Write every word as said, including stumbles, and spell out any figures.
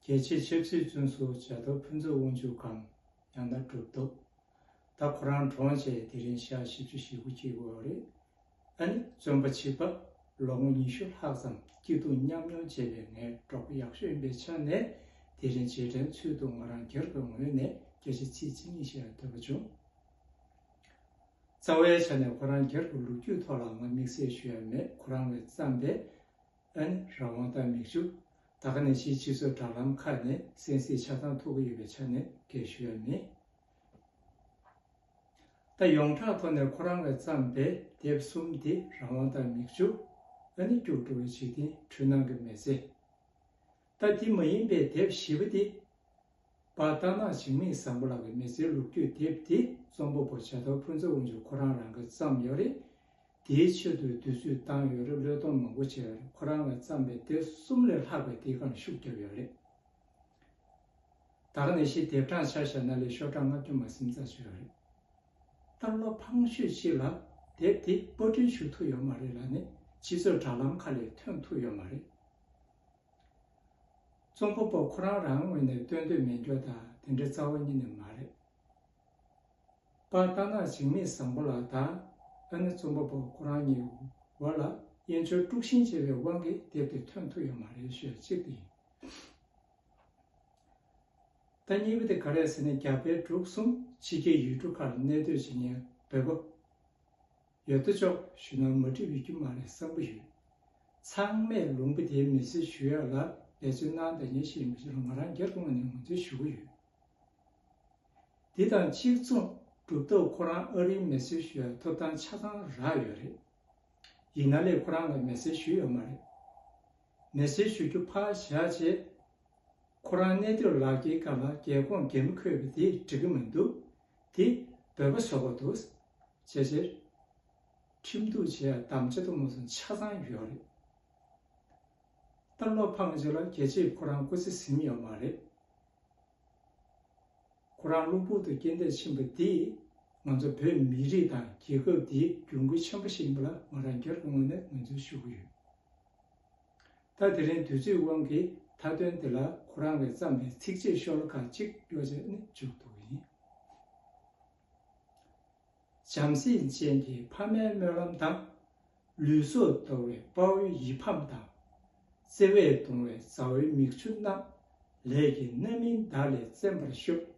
རྒྱལ་གཅེས་ཆབ་སྲིད་བཙོན་ཟུར་བྱ་དོར་ཕུན་ཚོགས་དབང་ཕྱུག་གམ། ཡང་ན་གྲུབ་ཐོབ། ད་ཁོ་རང་གྲོངས་བྱས་དེ་རིང་ཞག་བཞི་བཅུ་ཞེ་དགུ་སྐྱེལ་དགོས་པ་རེད། ཨ་ནི་བཙོན་པ་ཕྱི་པ་ལོ་ངོ་ཉི་ཤུ་ལྷག་ཙམ་སྐྱིད་སྡུག་མཉམ་མྱོང་བྱས་པའི་ངའི་གྲོགས་པོ་ཡག་ཤོས་ཡིན་པའི་ཆ་ནས། དེ་རིང་རྗེས་དྲན་ཚུལ་དུ་ང་རང་སྒེར་གྱི་ངོས་ནས་སྐད་ཆ་ཚིག་གཅིག་གཉིས་བཤད་ཡ་འདོད་པ་བྱུང་། རྩ་བའི་ཆ་ནས་ཁོ་རང་སྒེར་གྱི་ལོ་རྒྱུས་ཐོག་ལ་ང་དམིགས་བསལ་ཞུ་ཡ་མེད། ཁོ་རང་གིས་བརྩམས་པའི་ཨ་ནི་རང་དབང་དང་མིག་ཆུ། ད་ག་ནང་བཞིན་སྤྱི་ཚོགས་དྲ་ལམ་ཁག་ནས་གསན་གཟིགས་ཆ་ཚང་ཐུབ་ཀྱི་ཡོད་པའི་ཆ་ནས་སྐད་ཞུ་ཡ་མེད། ད་ཡོངས་གྲགས་ཐོག་ནས་ཁོ་རང་གིས་བརྩམས་པའི་དེབ་གསུམ་དེ་རང་དབང་དང་མིག་ཆུ། ཨ་ནི་སྐྱུག་བྲོ་བའི་འཇིག་རྟེན། འཁྲུལ་སྣང་གི་མི་ཚེ། ད་དེ་མ་ཡིན་པའི་དེབ་བཞི་པ་དེ། པ་སྟག་ནག་འཇིགས་མེད་བཟང་པོ་ལགས་ཀྱི་མི་ཚེའི་ལོ་རྒྱུས་དེབ་དེ་རྩོམ་པ་པོ་བྱ་དོར་ཕུན་ཚོགས་དབང་ཕྱུག་ཁོ་རང་རང་གིས་བརྩམས་ཡོད་རེད། དེའི་ཆེད་དུ་དུས་ཚོད་བཏང་ཡོད་རེད། བློས་གཏོང་མང་པོ་བྱས་ཡོད་རེད། ཁོ་རང་གིས་བརྩམས་པའི་དེབ་གསུམ་ལས་ལྷག་པའི་དེའི་སྒང་ཤུགས་བརྒྱབ་ཡོད་རེད། ད་ག་ནང་བཞིན་དེབ་གྲངས་ཆ་བཞག་ན་ལས་ཤོག་གྲངས་ལྔ་བཅུ་མ་ཟིན་ཙམ་ཞིག་ཡོད་རེད། ད་ལོ་ཕངས་ཤོས་ཤིག་ལ་དེབ་དེ་པར་སྐྲུན་ཞུ་ཐུབ་ཡོད་མ་རེད་ལབ་ནས་སྤྱི་ཚོགས་དྲ་ལམ་ཁག་ལས་ཐོན་ཐུབ་ཡོད་མ་རེད། རྩོམ་པ་པོ་ཁོ་རང་རང་ངོས་ནས་བཏོན་འདོད་མེད་འགྱོ་དང་དེ་འདྲའི་རྩ་བ་ཉིད་ནས་མ་རེད། པ་སྟག་ནག་འཇིགས་མེད་བཟང་པོ་ལགས་དང་ཨ་ནི་རྩོམ་པ་པོ་ཁོ་རང་གཉིས་བར་ལ་དབྱེན་སྦྱོར་དཀྲུག་ཤིང་བྱས་པའི་དབང་གིས་དེབ་དེ་ཐོན་ཐུབ་ཡོད་མ་རེད་ཞུ་ཡ་གཅིག་དེ་ཡིན། ད་གཉིས་པ་དེ་ག་རེ་ཟེར་ན། རྒྱ་བལ་འབྲུག་གསུམ་ཕྱི་རྒྱལ་ཡུལ་གྲུ་ཁག་ལ་གནས་སྡོད་བྱེད་མཁན་བོད་པ་ཡོད་དོ་ཅོག་ཞུས་ན་མ་འགྲིག་པའི་རྒྱུ་མ་རེད་བསམ་གྱི་ཡོད། ཚང་མས་ལུང་པ་དེའི་མི་ཚེ་ཞུ་ཡག་ལ་འབད་བརྩོན་གནང་བསྡད་མཁན་ཞིག་ཡིན་པ་ཞིག་ལ་ང་རང་སྒེར་གྱི་ངོས་ནས་ངོས་འཛིན་ཞུ་གི་ཡོད། འདི་དང་གཅིག་མཚུངས་གྲུབ་ཐོབ་ཁོ་རང་ཨ་རིའི་མི་ཚེ་ཞུ་ཡག་ཐོབ་ཐང་ཆ་ཚང་རག་ཡོད་རེད། ཡིན་ན་ལས་ཁོ་རང་ལ་མི་ཚེ་ཞུས་ཡོད་མ་རེད། མི་ཚེ་ཞུ་རྒྱུ་ཕར་བཞག་བྱས། ཁོ་རང་གནས་སྡོད་ལག་འཁྱེར་སྒང་ལ་རྒྱལ་ཁོངས་འགན་མི་འཁུར་བ་དེ་འགྲིག་གི་མི་འདུག་དེ་བོད་པ་བཟོ་དགོས་འདུག་ཅེས་ཟེར། ཁྲིམས་གཏུག་བྱེད་ཡ་དམ་བཅའ་དང་མ་སོང་ཆ་ཚང་ཡོད་རེད། ད་བློ་ཕངས་བྱས་ལ་རྒྱལ་གཅེས་ཁོ་རང་སྐུ་ཚེ་ཟིན་ཡོད་མ་རེད། ཁོ་རང་གློ་བུར་དུ་རྐྱེན་འདས་ཕྱིན་པ་འདིས་ང་ཚོ་བོད་མི་རིགས་དང་རྒྱལ་ཁབ་འདིའི་གྱོང་གུད་ཆེན་པོ་ཞིག་ཡིན་པ་ལ་ང་རང་སྒེར་གྱི་ངོས་ནས་ངོས་འཛིན་ཞུ་གི་ཡོད། ད་དེ་རིང་དུས་ཚོད་དབང་གིས་མཐའ་དོན་འདི་ལ་ཁོ་རང་གིས་བརྩམས་པའི་ཚིགས་བཅད་ཤོ་ལོ་ཀ་གཅིག་ཡོད་ཅེས་ནི་མཇུག་བསྡུ་གི་ཡིན། བྱམས་སེམས་ཅན་གྱི་ཕ་མའི་སྨོན་ལམ་དང་། ལུས་སྲོག་འདོར་བའི་དཔའ་བོའི་ཡིད་ཕམ་དང་། བརྩེ་བས་གདུང་བའི་མཛའ་བོའི་མིག་ཆུ་རྣམས། ལས་ཀྱི་རྣམ་སྨིན་བདག་ལས་བཙེམ་པར་ཤོག